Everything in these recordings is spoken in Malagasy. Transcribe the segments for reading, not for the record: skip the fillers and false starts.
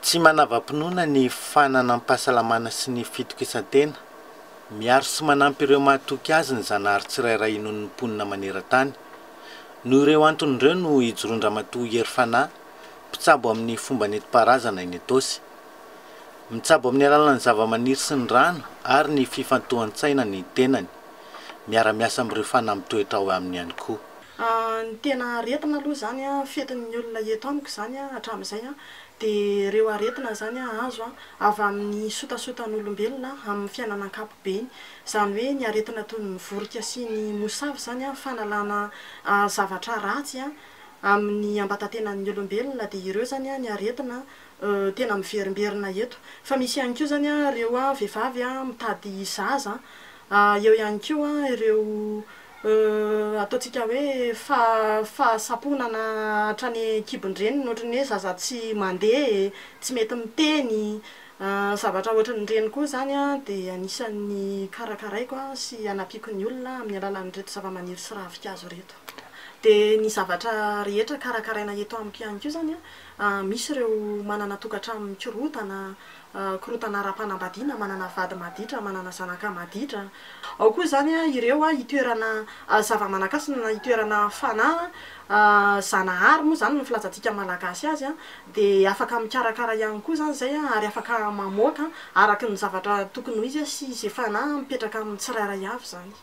Tsy manava-pinoana ny fananam-pahasalamana sy ny fitokisan-tena. Miaro sy manampy ireo mahatoky azy ny Zanahary tsirairay inoan'ny mponina maneran-tany. Noho ireo antony ireo no ijoroan-dRamatoa Hery Fanahy, mpitsabo amin'ny fomba nentim-paharazana eny Itaosy. Mitsabo amin'ny alalan'ny zavamaniry sy ny rano ary ny fifantohan-tsaina ny tenany. Miara-miasa amin'ireo fanahy mitoetra ao aminy ihany koa. Ny tena aretina aloha izany fetin'ny olona eto amiko izany hatramin'izay dia ireo aretina izany azo avy amin'ny sotasotan'olombelona amin'ny fiainana ankapobeny. Izany hoe ny aretina toy ny vorika sy ny mosavy izany, fanalana zavatra ratsy amin'ny ambatatenan'ny olombelona dia ireo izany ny aretina tena miverimberina eto. Fa misy ihany koa izany ireo vehivavy mitady zaza, eo ihany koa ireo Ataontsika hoe fahasamponana hatrany an-kibon-dreniny, ohatran'ny hoe zaza tsy mandeha e, tsy mety miteny, zavatra ohatran'ireny koa izany dia anisan'ny karakaraiko sy anampiako ny olona amin'ny alalan'ireto zavamaniry sy ravinkazo ireto. Dia ny zavatra rehetra karakaraina eto amiko ihany koa izany an, misy ireo manana tokantrano mikorontana, Korontana ara-panambadiana, manana vady maditra, manana zanaka maditra. Ao koa izany ireo itoerana zava-manan-kasina na itoerana fanahy, Zanahary moa izany no filazantsika malagasy azy, dia afaka mikarakara ihany koa izany izay ary afaka mamoaka araka ny zavatra tokony ho izy sy izay fanahy mipetraka amin'ny tsirairay avy izany.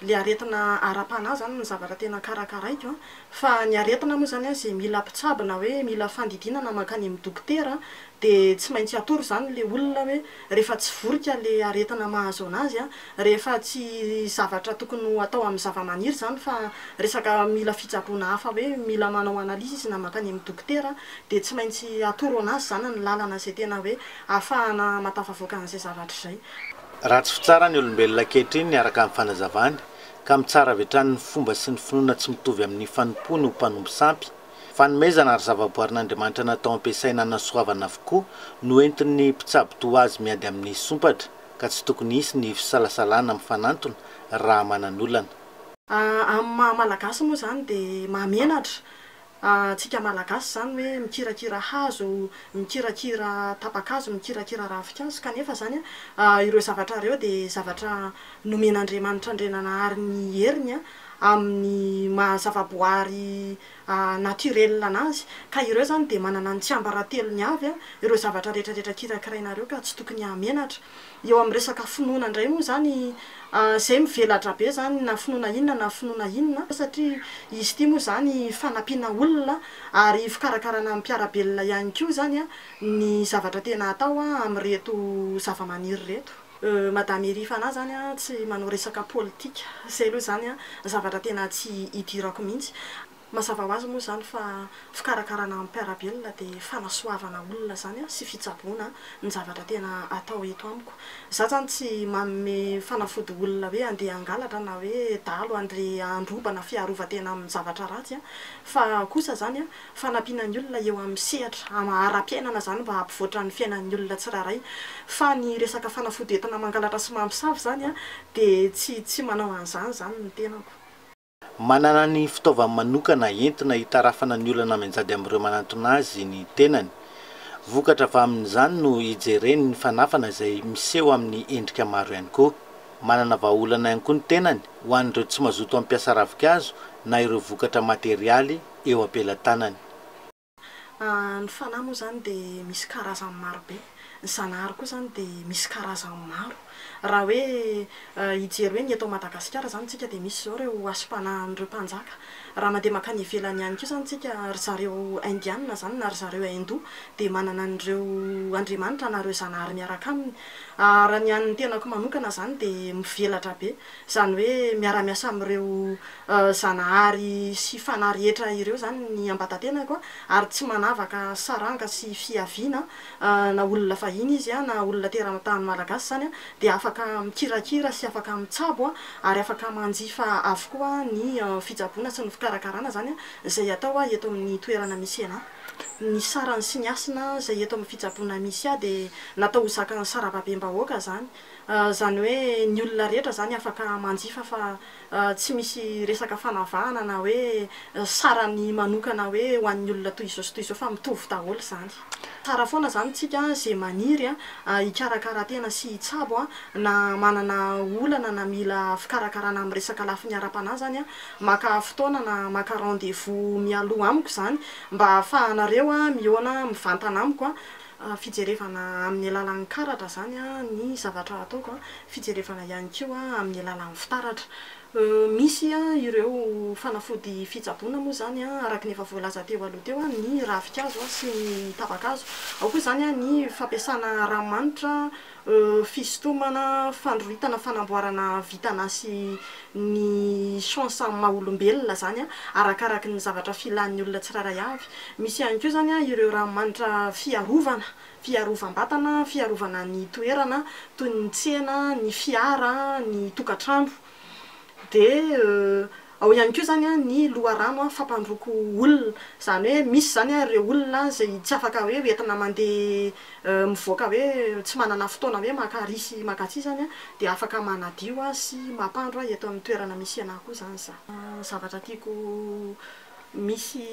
Le aretina ara-panahy zany ny zavatra tena karakaraiko an, fa ny aretina moa zany an ze mila mpitsabo na hoe mila fandidiana na mankany amin'ny dokotera de tsy maintsy atoro zany le olona hoe rehefa tsy vorika le aretina mahazo anazy an, rehefa tsy zavatra tokony ho atao amin'ny zava-maniry zany fa resaka mila fitsaboana hafa hoe mila manao analyse izy na mankany amin'ny dokotera de tsy maintsy atoro anazy zany ny lalana ze tena hoe ahafahana mahatafavoaka an'izay zavatra izay. Ratsy fitsara ny olombelona ankehitriny araka ny fanazavany, ka mitsara avy hatrany ny fomba sy ny finoana tsy mitovy amin'ny fanompoany ho mpanompo sampy. Fanomezana ary zavaboarin'Andriamanitra natao ampiasaina hanasoavana avokoa no entin'ny mpitsabo toa azy miady amin'ny sompatra, ka tsy tokony hisy ny fisalasalana mifanantona raha manan'olana. Amin'ny maha Malagasy moa izany dia mahamenatra Antsika Malagasy izany hoe mikirakira hazo, mikirakira tapa-kazo, mikirakira ravinkazo kanefa izany ireo zavatra ireo dia zavatra nomen'Andriamanitra Andriananahary ny heriny amin'ny maha zavaboary naturel anazy ka ireo izany dia manana ny tsiambaratelony avy ireo zavatra rehetra rehetra kirakirainareo ka tsy tokony hahamenatra. Eo amin'ny resaka finoana indray moa izany, izay mivelatra be izany na finoana inona na finoana inona, satria izy ity moa izany fanampiana olona ary fikarakarana ny mpiara-belona ihany koa izany ny zavatra tena atao amin'ireto zava-maniry ireto. Madame Erifana izany tsy manao resaka politika, izay aloha izany zavatra tena tsy idirako mihitsy. Mazava ho azy moa izany fa fikarakarana ny mpiara-belona dia fanasoavana olona izany sy fitsaboana ny zavatra tena atao eto amiko. Izaho izany tsy manome fanafody olona hoe andeha hangalatra na hoe dahalo andeha handroba na fiarovan-tena amin'ny zavatra ratsy fa kosa izany fanampiana ny olona eo amin'ny sehatra ara-piainana izany mba hampivoatra ny fiainan'ny olona tsirairay. Fa ny resaka fanafody entina mangalatra sy mampisavy izany dia tsy tsy manao an'izany izany ny tenako. Manana ny fitaovany manokana entina hitarafana ny olana mianjady amin'ireo manantona azy ny tenany. Vokatra avy amin'izany no hijereny ny fanafana izay miseho amin'ny endrika maro ihany koa. Manana vahaolana ihany koa ny tenany ho an'ireo tsy mazoto hampiasa ravinkazo na ireo vokatra materialy eo am-pelatanany. Ny fanahy moa izany dia misy karazany maro be. Ny Zanahary koa izany dia misy karazany maro. Raha hoe hijery hoe ny eto Madagasikara izany isika dia misy izao ireo hasim-panahin'ireo mpanjaka. Raha mandeha mankany ivelany ihany koa izany isika, ry zareo Indiana izany na ry zareo Hindou dia manana an'ireo andriamanitra na ireo Zanahary miaraka aminy. Raha ny an'ny tenako manokana izany dia mivelatra be. Izany hoe miara-miasa amin'ireo Zanahary sy fanahy rehetra ireo izany ny ambatatenako ary tsy manavaka saranga sy fiaviana na olona vahiny izy na olona teratany malagasy izany dia afaka mikirakira sy afaka mitsabo ary afaka manjifa avokoa ny fitsaboana sy ny fikarakarana izany izay atao eto amin'ny toerana misy anà. Ny sarany sy ny hasina izay eto amin'ny fitsaboana misy ahy dia natao ho zakan'ny sarababem-bahoaka izany. Izany hoe ny olona rehetra izany afaka manjifa fa tsy misy resaka fanavahana na hoe sarany manokana hoe ho an'ny olona toy izao sy toy izao fa mitovy daholo izany. Tsara foana izany tsika izay maniry hikarakara tena sy hitsabo na manana olana na mila fikarakarana amin'ny resaka lafiny ara-panahy izany, maka fotoana na maka rendez-vous mialoha amiko izany mba ahafahanareo mihaona mivantana amiko. Fijerevana amin'ny alalan'ny karatra izany ny zavatra ataoko, fijerevana ihany koa amin'ny alalan'ny fitaratra. Misy ireo fanafody fitsaboana moa izany araka ny efa voalaza teo aloha teo ny ravinkazo sy ny tapa-kazo. Ao koa izany ny fampiasana ranomanitra, fisintomana, fandroritana, fanamboarana vintana sy ny chance amin'ny maha olombelona izany arakaraky ny zavatra filan'ny olona tsirairay avy. Misy ihany koa izany ireo ranomanitra fiarovana, fiarovam-batana, fiarovana ny toerana toy ny tsena, ny fiara, ny tokantrano. Dia ao ihany koa izany ny loharano fampandroako olona, izany hoe misy izany ireo olona izay tsy afaka hoe hoentina mandeha mivoaka hoe tsy manana fotoana hoe maka ary sy maka atsy izany dia afaka manadio sy mampandro eto amin'ny toerana misy anahy koa izany za. Zavatra tiako misy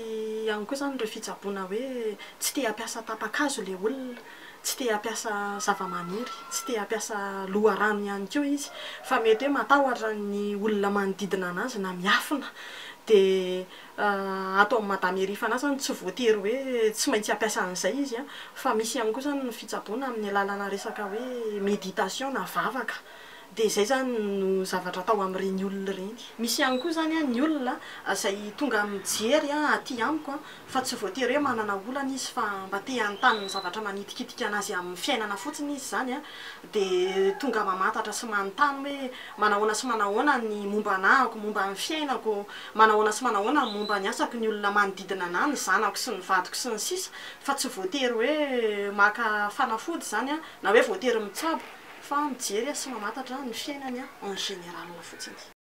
ihany koa izany ireo fitsaboana hoe tsy te hampiasa tapa-kazo ilay olona, tsy te hampiasa zava-maniry, tsy te hampiasa loharano ihany koa izy fa mety hoe matahotra ny olona manodidina anazy na miafina. Dia ato amin'ny Madame Erifana izany tsy voatery hoe tsy maintsy hampiasa an'izay izy fa misy ihany koa izany ny fitsaboana amin'ny alalana resaka hoe méditation na vavaka. Dia izay izany no zavatra atao amin'ireny olona ireny. Misy ihany koa izany ny olona izay tonga mijery aty amiko fa tsy voatery hoe manana olana izy fa mba te hanontany ny zavatra manitikitika anazy amin'ny fiainana fotsiny izy izany dia tonga mamantatra sy manontany hoe manahoana sy manahoana ny momba anahako, momba ny fiainako, manahoana sy manahoana ny momba ny asako, ny olona manodidina anahy, ny zanako sy ny vadiko sy ny sisa fa tsy voatery hoe maka fanafody izany na hoe voatery mitsabo fa mijery sy mamantatra ny fiainany en général fotsiny.